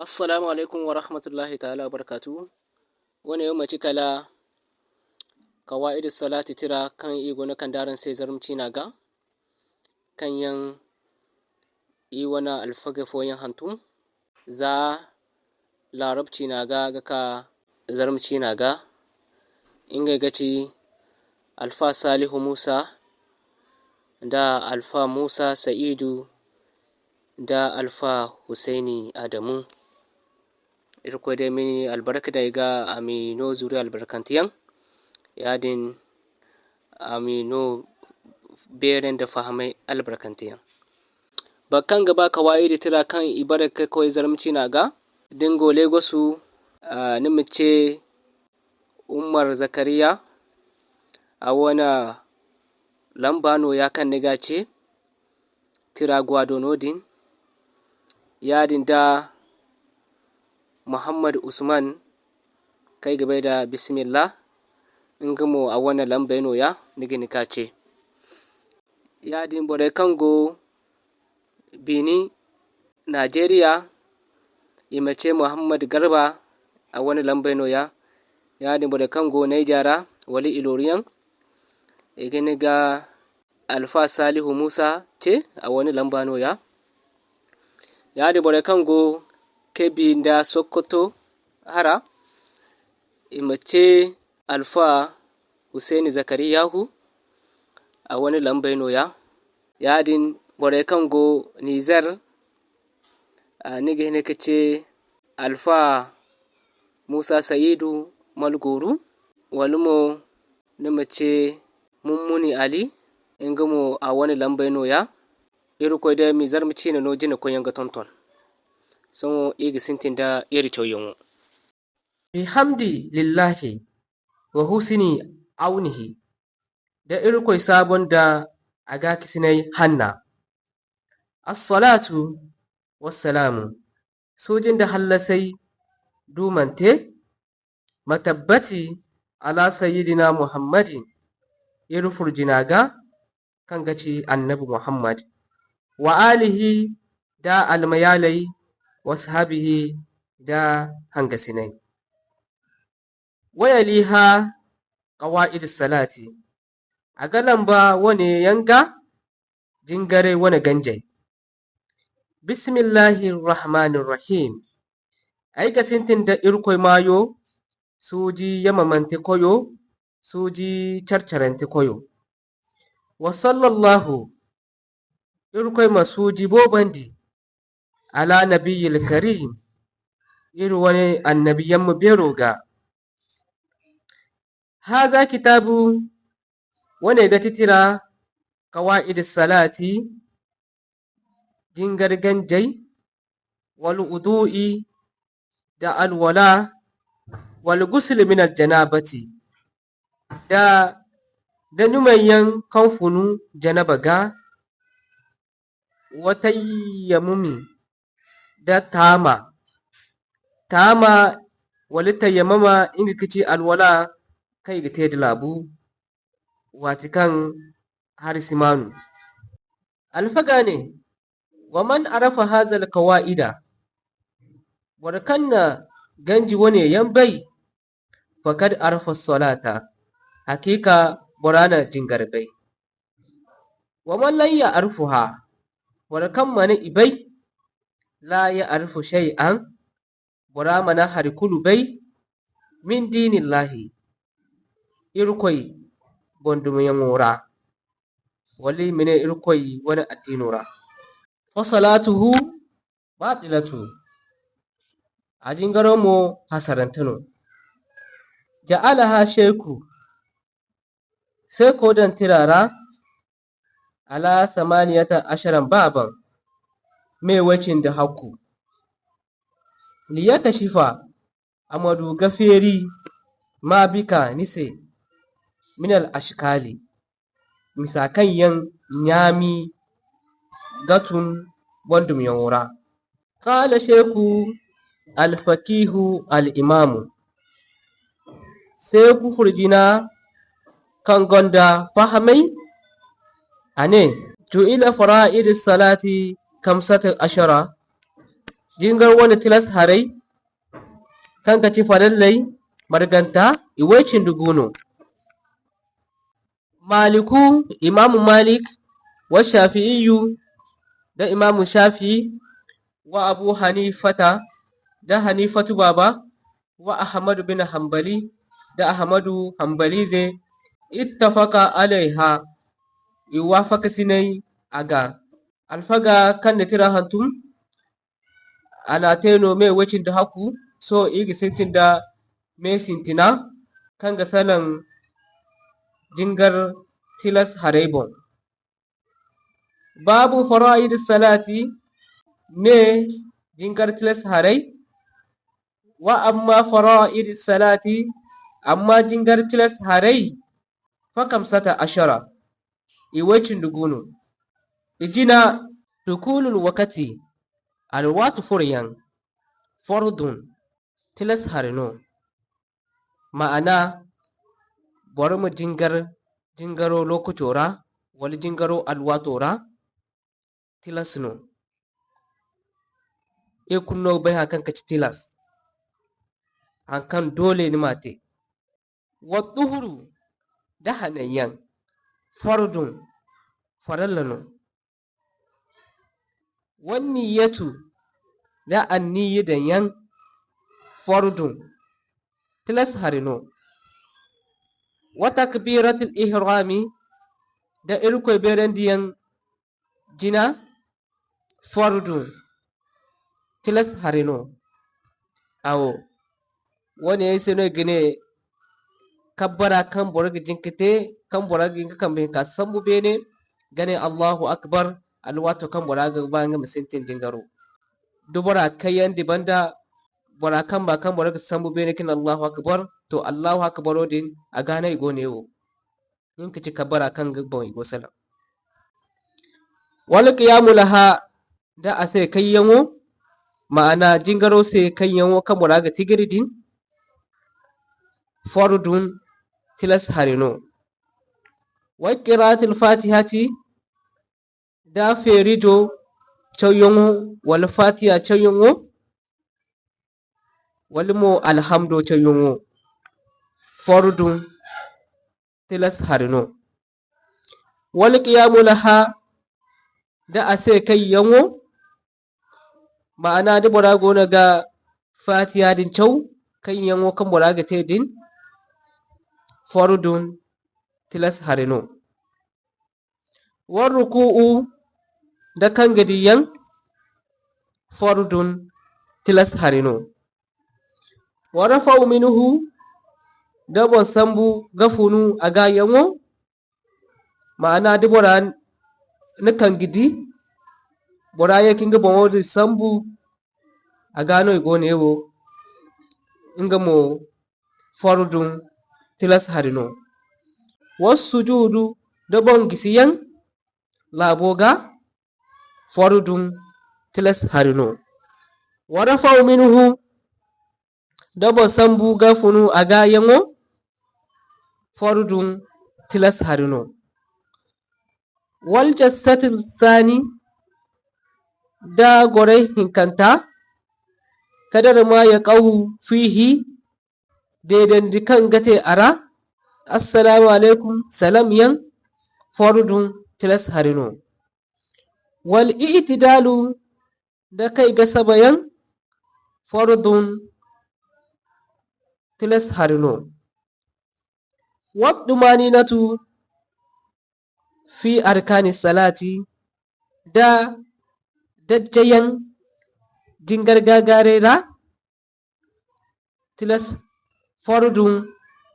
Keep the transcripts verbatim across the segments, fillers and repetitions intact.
Assalamu alaikum wa rahmatullahi ta'ala wa barakatuhu. Wane yaŋ manti kala Kawa'id Salati tira kaŋ i go no kande araŋ se zarma ciina ga, kaŋ yaŋ i wane alfagey fooyaŋ hantum, za Laarab ciina ga ga ka zarma ciina ga. Ngey ga ti Alfa Salihu Musa, nda Alfa Musa Sa'idu, nda Alfa Husayni Adamu. Irkoy day ma i albarka day ga, a ma i no zuriya albarkanteyaŋ. Yaadin a ma i no beeray nda fahamay albarkanteyaŋ. Boro kaŋ ga ba Kawaa'idi tira kaŋ i bare ga koy zarma ciina ga, da ni go Legosu, ah, ni ma ce Umar Zakariya, a wane lamba nooya kaŋ ni ga ce, tira go a do noodin. Yaadin da Muhammad Usman, kaŋ ay ga bay nda Bismillah, nga mo a wane lambey nooya, ni ga hin ka ce. Yaadin borey kaŋ go Benin, Najeriya, i ma ce Muhammad Garba, a wane lambey nooya. Yaadin borey kaŋ go Niger ra, wala Iloriyaŋ, i ga hin ga Alfa Salihu Musa ce, a wane lamba nooya. Yaadin borey kaŋ go Kebbi nda Sokoto hara, i ma ce Alfa Husayni Zakariyahu, a wane lambey nooya. Yaadin borey kaŋ go Nizer, a, ni ga hin ka ce Alfa Musa Sayidu Malguru, wala mo ni ma ce Mummuni Ali, nga mo a wane lambey nooya. Irkoy day ma i zarma ciine no jina koyyaŋ ga tonton. Sohõ i ga sintin da iri cawyaŋo. Bihamdi lillahi wa husni awnihi, da Irkoy saabo nda a gaakasinay hanna. Assalaatu wassalaamu, suuji nda hallasay duumante, ma tabbati ala sayyidina Muhammadin, iri furjina ga, kaŋ ga ti Annabi Muhammad, wa alihi da almayaaley, wa sahaabihi da hangasiney. Wa yaliha qawaa'idus salaati, a ga lamba wane yaŋ ga jingaray wane ganjey. Bismillahir rahmanir rahim. Ay ga sintin da Irkoy maayo, suuji yamamante koyo, suuji care-carante koyo. Wa sallallahu, Irkoy ma suuji boobandi, ala nabiyyil karim, iri wane annabi yamma beero ga. Haaza kitaabu, wane ga ti tira, qawaa'idis salaati, jingar ganjay, wal wudu'i, da alwala, wal gusli minal janabati, da, da ɲumay yaŋ kaŋ funu janaba ga, wa tayyamumi, da taama. Taama wala tayyamama, nga ga ci alwala kaŋ i ga te da laabu, waati kaŋ hari si maanu. Alfaga ne, wa man arafa haazal kawaa'ida, boro kaŋ na ganji wane yaŋ bay, fakad arafa salaata, hakiika bora na jingar bay. Wa man lam ya'rifuha, boro kaŋ mana i bay, la ya'rifu shay'an, bora mana hari kulu bay, min diinillahi, Irkoy boŋ dumiyaŋo ra, wala i ma ne Irkoy wane addiino ra. Fa salaatuhu baatilatu, a jingaro mo hasarante no. Ja'alaha seeku, seeko daŋ tira ra, ala samaniyata asharan baaban, me way cindi hakku. Liyakshifa, a ma du ga feeri ma bika ni se, minal ashkaali, misa kaŋ yaŋ ɲaami ga tun boŋ dumiyaŋo ra. Qaala sheeku alfakiihu al imaamu, seeku furjina kaŋ gonda fahamay, a ne, ju'ila faraa'idi salaati kamsata ashara, Jingar wane tilas haray, kaŋ ga ti farillay marganta, i way cindi gu no. Maliku, Imaamu Malik, wa Shafi'iyyu, da Imaamu Shafi'i, wa Abu Hanifata, da Hanifatu baaba, wa Ahmadu bin Hanbali, da Ahmadu Hanbalize, ittafaqa alayha, i waafakasinay a ga. Alfaga kaŋ na tira hantum, a n'a te no me way cindi hakku, sohõ iri ga sintin nda me sintina kaŋ ga salaŋ jingar tilas haray boŋ. Baabu fara'idi salaati, me jingar tilas haray. Wa amma fara'idi salaati, amma jingar tilas haray, fa kamsata ashara, i way cindi gu no. I jina, dukulul wakati, alwaati furo yaŋ, fardun, tilas hari no. Ma'ana, boro ma jingar jingaro lokaco ra, wala jingaro alwaato ra, tilas no. Iri kulu no ga bay haŋ kaŋ ga ti tilas, haŋ kaŋ doole ni m'a te. Wa duhuru, da hananyaŋ, fardun, faralla no. Wan niyyatu, da anniya daŋyaŋ, fardun, tilas hari no. Wa takbiratul ihrami, da Irkoy beerandiyaŋ jina, fardun, tilas hari no. Awo, wo-ne yaŋ se no i ga ne, kabbara kaŋ boro ga jin ka te, kaŋ bora ga hin ka kambe hinka sambu beene, ga ne Allahu akbar, alwaato kaŋ bora ga ba nga ma sintin jingaro. Da bora kayandi banda, bora kamba kaŋ bora ga sambu beene ka ne Allahu akbar, to, Allahu akbaro din, a ga no i go ne wo. Nin ka ci kabbara kaŋ ga boŋ i go salaŋ. Wala qiyamu laha, da a se kayyaŋo, ma'ana jingaro se kayyaŋo kaŋ bora ga tigiri din, fardun, tilas hari no. Wa qira'atul fatihati, da feerijo cawyaŋo, wala fatiha cawyaŋo, wala mo alhamdo cawyaŋo, fardun, tilas hari no. Wal qiyamu laha, da a se kayyaŋo, ma'ana da bora goono ga fatiha din caw, kayyaŋo kaŋ bora ga te din, fardun, tilas hari no. War ruku'u, da kaŋ ga di yaŋ, fardun, tilas hari no. Wa rafa'u minhu, da boŋ sambu ga funu a ga yaŋo, ma'ana da bora na kaŋ ga di, bora ye ka nga boŋo din sambu, a ga no i go ne wo, nga mo fardun, tilas hari no. Wa sujudu, da boŋ gisiyaŋ laabo ga, fardun, tilas hari no. Wa rafa'u minhu, da boŋ sambu ga funu a ga yaŋo, fardun, tilas hari no. Wal jalsatul sani, da goray hinkanta, kadar ma yaqa'u fihi, deedandi kaŋ ga te a ra, assalamu alaykum, salam yaŋ, fardun, tilas hari no. Wal i'tidalu, da kay ga saba yaŋ, fardun, tilas hari no. Wa dumaninatu fi arkani salati, da dajjayaŋ jingar gaagaaray ra, tilas, fardun,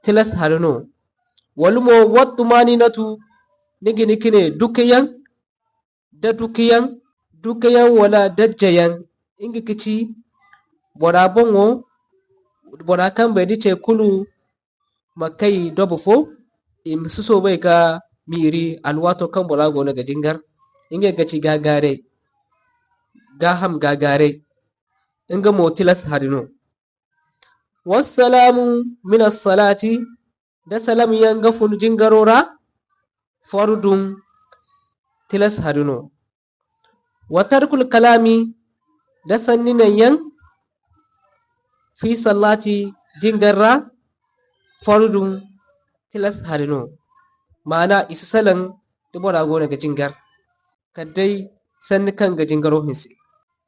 tilas hari no. Wala mo, wa dumaninatu, ni ga ni ka ne dukayaŋ, da dukayaŋ, dukayaŋ wala dajjayaŋ, nga ga ci bora boŋo, bora kambey da cey kulu ma kay dobo fo, i ma si soobay ga miiri alwaato kaŋ bora goono ga jingar. Ngey ga ci gaagaaray, gaaham gaagaaray, nga mo tilas hari no. Wassalamu minas salati, da salam yaŋ ga fun jingaro ra, fardun, tilas hari no. Wa tarkul kalami, da sanni naŋ yaŋ fi salaati jingar ra, fardun, tilas hari no. Maana i si salaŋ da bora goono ga jingar, kala day sanni kaŋ ga jingaro hinse.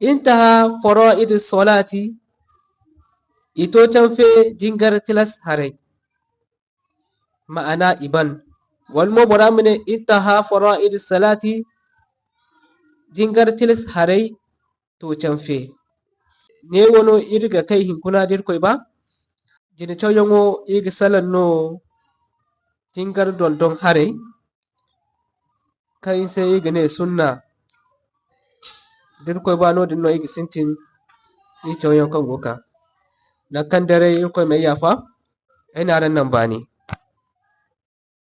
Intaha fara'id salaati, i to canfe jingar tilas haray. Maana i ban. Wala mo bora ma ne, intaha fara'id salaati, jingar tilas haray to canfe. Ne wano iri ga kay hinkuna da Irkoy ba, jine cawyaŋo iri ga salaŋ no jingar dondon haray, kaŋ i se iri ga ne sunna. Da Irkoy ba, no-din no iri ga sintin iri cawyaŋ kaŋ go ga ka. Nangu kaŋ daray Irkoy ma ay yaafa, ay na araŋ naŋ baani.